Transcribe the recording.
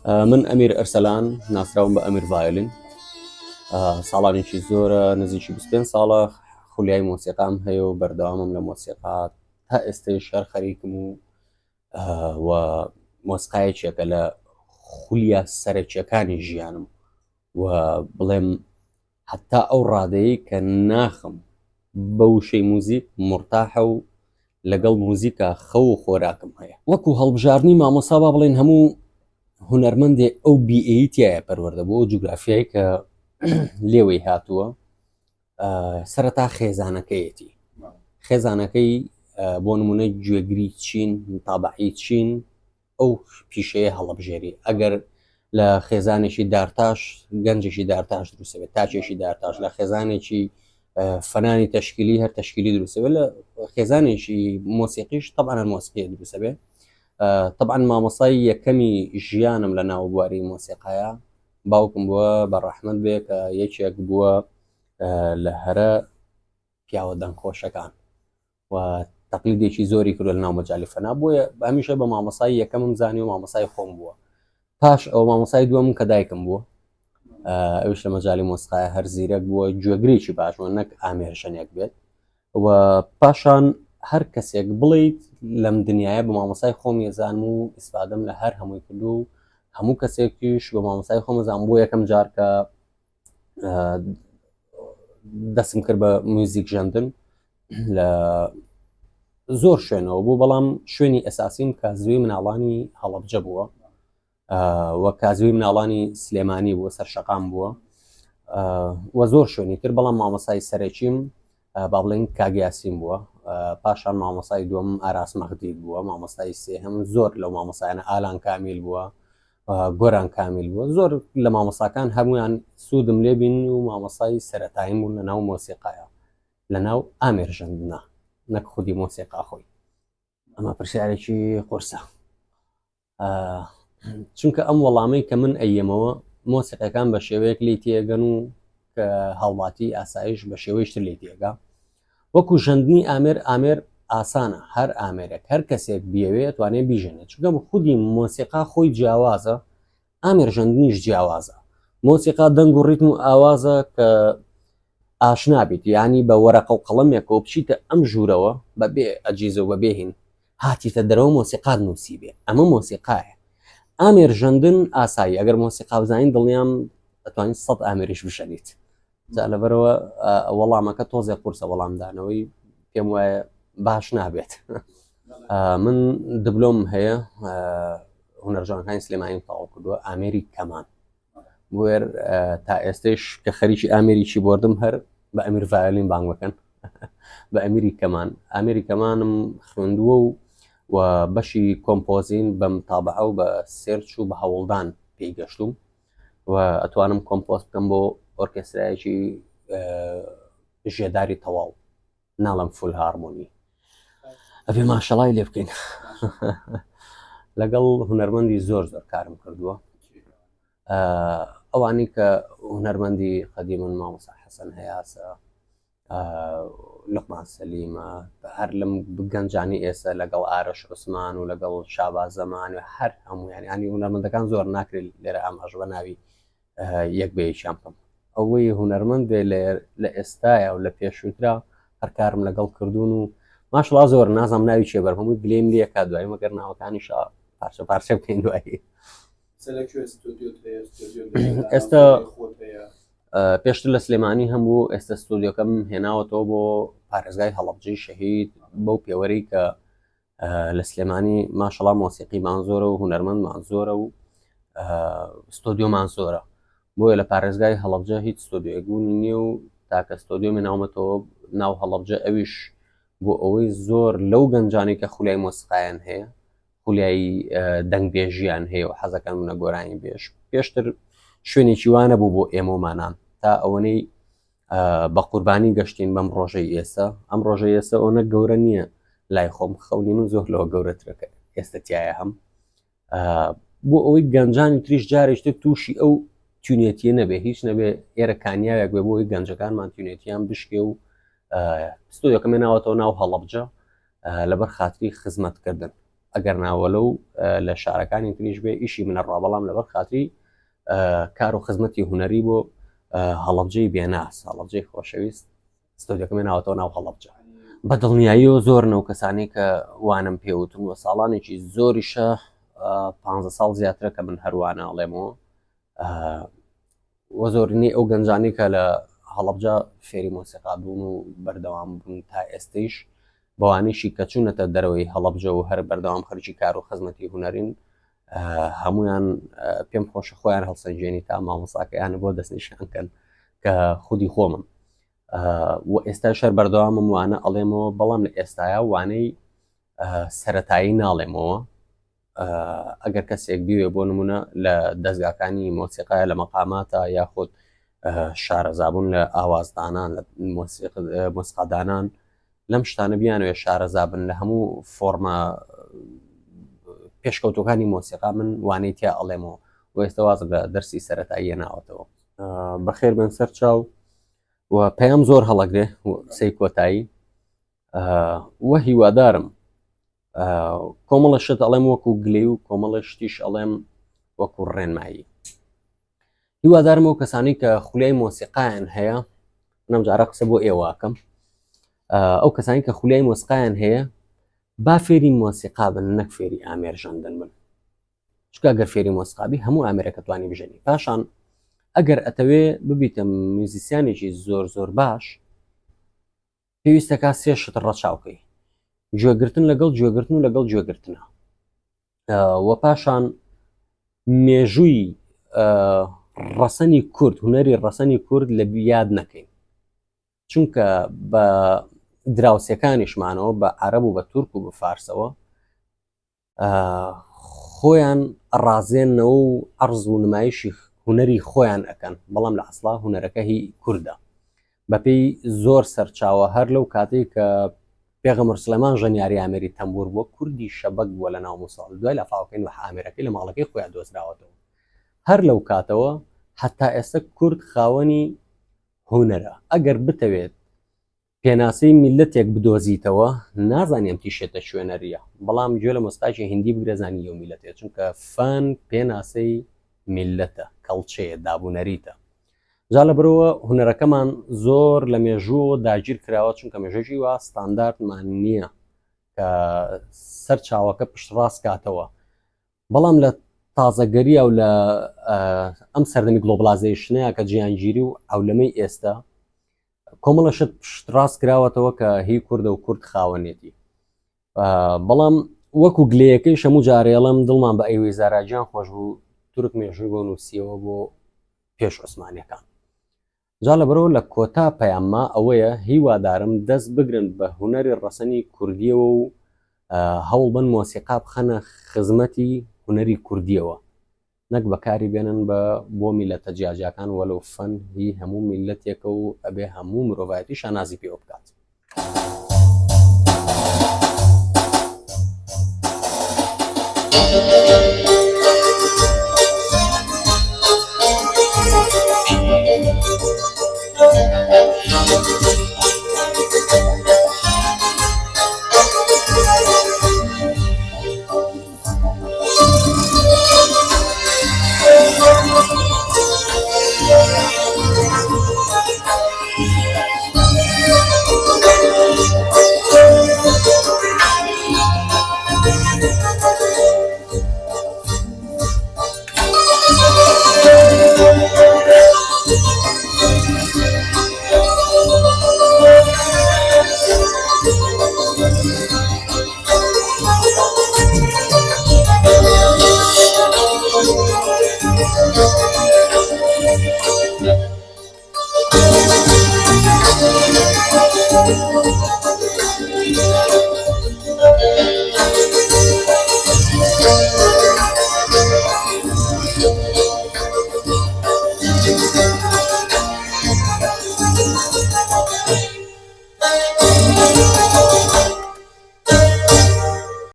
من ئەمیر ئەرسەلان ناسراوم بە ئەمیر ڤایۆلین ساڵانێکی زۆرە نزیکی 25 ساڵە خولیای مۆسیقام هەیە و بەردەوامم لە مۆسیقا تا ئێستەیش هەر خەریکم و و مۆسیقایەکێکە لە خولیا سەرەکیەکانی ژیانم و بڵێم هەتا ئەو ڕادەیەی کە ناخم بە وشەی موزیک مورتاحە و لەگەڵ موزیکا خەو و خۆراکم هەیە. وەکو هەڵبژاردنی مامۆستا با بڵێین هەموو هونەرمەندێ ئەو بیئەیی تیایە پەروەردە بووە، ئەو جوگرافیای کە لێوەی هاتووە سەرەتا خێزانەکەیەتی. خێزانەکەی بۆ نمونە گوێگری چین، متابەعی چین، ئەو پیشەیە هەڵەبژێری ئەگەر لە خێزانێکی دارتاش گەنجێکی دارتاش دروستەبێت تاکێکی دارتاش لە خێزانێکی فەنانی تەشکیلی هەر تەشکیلی دروستەبێت لە خێزانێکی مۆسیقیش طبعا هەر مۆسیقی دروستەبێت طبعا مامۆسای یەکەمی ژیانم لە ناو بواری مۆسیقایە باوکم بووە بە ڕەحمەت بێ کە یەکێک بووە لە هەرە پیاوە دەنگخۆشەکان و تەقلیدێکی زۆری کردوە لەناو مەجالی فەنا بۆیە هەمیشە بە مامۆسای یەکەمم زانی و مامۆسای خۆم بووە پاش ئەو مامۆسای دووەم کە دایکم بووە ئەوش لە مەجالی مۆسیقای هەر زیرەک بووە گوێگرێکی باش بووە نەک ئامێرژەنێک بێت و پاشان هەر کەسێک بڵیت لەم دنیاە بە مامۆسای خۆم یەزانم و ئیسفادەم لە هەر هەمووی کردو و هەموو کەسێکیش بە مامۆسای خۆم زان بۆ یەکەم جار کە دەستم کرد بە میوزیک ژەندن لە زۆر شوێنەوە بوو بەڵام شوێنی ئەساسیم کازوی مناڵانی هەڵەبجە بووە و کازوی مناڵانی سلێمانی بووە سەر شەقام بووە و زۆر شوێنی تر بەڵام مامۆسای سەرەکیم با بڵێن کاگیاسیم بووە پاشان مامۆسای دووەم ئاراس مەغدید بووە مامۆستای سێهەم زۆر لەو مامۆسایانە ئالان کامیل بووە گۆران کامیل بووە زۆر لە مامۆساکان هەمویان سوودم لێبین و مامۆسای سەتایی بوون لە ناو مۆسیقاە لە ناو ئامێر ژەندنا نەک خودی مۆسیقا خۆی ئەمە پرسیارێکی قورسە چونکە ئەم وەڵامەی کە من ئەیەمەوە مۆسیقەکان بە شێوەیەک لی تێگەن و کە هاوڵاتی ئاسایش بە شێوەیشتر لی تێگا وەکو ژەندنی ئامێر ئامێر ئاسانە هەر ئامێرێک هەر کەسێک بیەوێ توانێت بیژەنێت چونکە خودی مۆسیقا خۆی جیاوازە ئامێر ژەندنیش جیاوازە مۆسیقا دەنگ و ڕیتم و ئاوازە کە ئاشنا بیت یانی بە وەرەقە و قەڵەمێکەوە بچیتە ئەم ژوورەوە بەبێ ئەجیزە و بەبێ هین هاتیتە دەرەوە مۆسیقات نووسیبێ ئەمە مۆسیقایە ئامێر ژەندن ئاسایی ئەگەر مۆسیقا بزانین دڵنیام ئەتوانین سەد ئامێریش بژەنیت جا لەبەرەوە وەڵامەکە تۆزێ قورسە وەڵامدانەوەی پێم وایە باش نابێت من دبلۆم هەیە هونەرژانەکانی سلێمانی تەواو کردووە ئامێری کەمان بۆیە تا ئێستش کە خەریکی ئامێری کیبۆردم هەر بە ئەمیر ڤایۆلین بانگ بکەن بە ئەمیری کەمان ئامێری کەمانم خوێندووە و و بەشی composing بەم تابعە و بە search و بە هەوڵدان پێی گەشتوم و ئەتوانم compose بکەم بۆ ئۆرکێسترایەکی ژێداری تەواو ناڵم full harmony ئەبێ ماشەڵای لێ بکەین لەگەڵ هونەرمەندی زۆر زۆر کارم کردووە ئەوانی کە هونەرمەندی قەدیمن مامۆسا حەسەن هەیاسە لقمان سەلیمە هەر لەم گەنجانی ئێستا لەگەڵ ئارەش عوسمان و لەگەڵ شاباز زەمان و هەر هەمویان ینی هونەرمەندەکان زۆر ناکرێت لێرە ئاماژە بە ناوی یەک بە یەکیان بکەم ئەوەی هونەرمەند بێ لە ئێستایا و لە پێشووترا هەر کارم لەگەڵ کردوون و ماشڵا زۆر نازانم ناوی چێ بەر هەمووی گلیم لێکا دوایی مەگەر ناوەکانیشا پارچە پارچە بکەین دوایی ئێستا پێشتر لە سلێمانی هەموو ئێستا ستۆدیۆکەم هێناوەتەوە بۆ پارێزگای هەڵەبجەی شەهید بەو پێوەری کە لە سلێمانی ماشەڵا مۆسیقیمان زۆرە و هونەرمەندمان زۆرە و ستۆدیۆمان زۆرە بۆیە لە پارێزگای هەڵەبجە هیچ ستۆدیۆیەک بوونی نییە و تاکە ستۆدیۆمی ناومەتەوە ناو هەڵەبجە ئەویش بۆ ئەوەی زۆر لەو گەنجانی کە خولیای مۆسیقایان هەیە خولیای دەنگبێژیان هەیە و حەزەکان منە گۆرانی بێژ پێشتر شوێنێکی وانە بوو بۆ ئێمەمانان تا ئەوەنەی بە قوربانی گەشتین بەم ڕۆژەی ئێستا ئەم ڕۆژەی ئێستا ئەوەنە گەورە نییە لای خۆم خەونی من زۆر لەوە گەورەترەکە ئێستا تایە هەم بۆ ئەوەی گەنجانی تریش جارێکتر تووشی ئەو تونێتیە نەبێ هیچ نەبێ ئێرە کانیاوێک بێ بۆی گەنجەکانمان تونێتیان بشکێ و ستۆدیۆکەمێ ناوەتەوە ناو هەڵەبجە لەبەر خاتری خزمەتکردن. ئەگەر ناوەلە و لە شارەکانی تریش بێ ئیشی منە ڕا بەڵام لەبەر خاتری کار و خزمەتی هونەری بۆ هەڵەبجەی بێناس هەڵەبجەی خۆشەویست ستۆدیۆکەم ناوەتەوە ناو هەڵەبجە. بە دڵنیاییەوە زۆرن ئەو کەسانەی کە وانەم پێوتن و ساڵانێکی زۆریشە پ ساڵ زیاترە کە من هەروانە ئەڵێمەوە وە زۆرینەی ئەو گەنجانی کە لە هەڵەبجە فێری مۆسیقا بوون و بەردەوام بوون تا ئێستەیش بەوانیشی کە چوونەتە دەرەوەی هەڵەبجە و هەر بەردەوام خەرکی کار و خزمەتی هونەرین هەمویان پێم خۆشە خۆیان هەڵسەنگێنی تا مامۆساکەیان بۆ دەستنیشان کەن کە خودی خۆمم و ئێستا شەر بەردەوامم وانە ئەڵێمەوە بەڵام لە ئێستایا وانەی سەتایی ناڵێمەوە ئەگەر کەسێک بیوێ بۆ نمونە لە دەستگاکانی مۆسیقای لە مەقاماتە یاخود شارەزابوون لە ئاوازدانان لە مۆسیقادانان لەم شتانە بیانەوێ شارەزابن لە هەموو فۆرمە پێشکەوتەکانی مۆسیقا من وانەی تیا ئەڵێمەوە و ئێستا واز لە دەرسی سەتاییە ناوەتەوە. بەخێر بن سەر چاو و پەیام زۆر هەڵەگرێ قسەی کۆتایی و هیوادارم کۆمەڵە شت ئەڵێم وەکو گلی و کۆمەڵە شتیش ئەڵێم وەکو ڕێنمایی هیوادارم ئەو کەسانی کە خولیای مۆسیقایان هەیە نەم جارە قسە بۆ ئێواکەم ئەو کەسانی کە خولیای مۆسیقایان هەیە با فێری مۆسیقا بن نەک فێری ئامێر ژەندن بن چونکە گەر فێری مۆسیقا بی هەموو ئامێرەکە توانی بژەنی پاشان ئەگەر ئەتەوێ ببیتە میوزیسیانێکی زۆر زۆر باش پێویستەکە سێ شت ڕەچاوکەی گوێگرتن لەگەڵ گوێگرتن و لەگەڵ گوێگرتنە و پاشان مێژووی ڕەسەنی کورد هونەری ڕەسەنی کورد لە یاد نەکەین چونکە بە دراوسەکانیشمانەوە بە عەرەب و بە تورک و بە فارسەوە خۆیان ئەڕازێننەوە و عەرز و نمایشی هونەری خۆیان ئەکەن، بەڵام لە ئەسڵا هونەرەکە هی کوردە. بەپێی زۆر سەرچاوە هەر لەو کاتەی کە پێغەمبەر سڵێمان ژەنیاری ئامێری تەمبوور بووە، کوردی شەبەک بووە لە ناو موسڵ، دوای لافاوەکەی نوح ئامێرەکەی لە ماڵەکەی خۆیا دۆزراوەتەوە. هەر لەو کاتەوە هەتا ئێستا کورد خاوەنی هونەرە. ئەگەر بتەوێت پێناسەی میللەتێک بدۆزیتەوە نازانی ئەم تیشێتە کوێنەریە بەڵام گوێ لە مۆسیقایەکی هیندی بگرە زانی یەو میللەتەیە چونکە فەن پێناسەی میللەتە کەڵچەیە دابونەریتە جا لەبەرەوە هونەرەکەمان زۆر لە مێژووەوە داگیر کراوە چونکە مێژووی وا ستانداردمان نییە کە سەر چاوەکە پشتڕاست کاتەوە بەڵام لە تازەگەریە و لە ئەم سەردەمی globalization ەیە کە جیهانگیری و عەولەمەی ئێستا کۆمەڵە شت پشتڕاست کراوەتەوە کە هی کوردە و کورد خاوەنێتی بەڵام وەکو گلەیەکەی شەموو جارێڵم دڵمان بە ئەیوەی زاراجیان خۆش بوو تورک مێژووی بۆ نووسیەوە بۆ پێش عوسمانەکان جا لەبەرەوە لە کۆتا پەیامما ئەوەیە هیوادارم دەست بگرن بە هونەری ڕەسەنی کوردیەوە و هەوڵبن مۆسیقا بخەنە خزمەتی هونەری کوردیەوە نەک بەکاری بێنن بە بۆ میلەتە جیاجیاکان وەلو فەن هی هەموو میلەتێکە و ئەبێ هەموو مرۆڤایەتی شانازی پێوە بکات.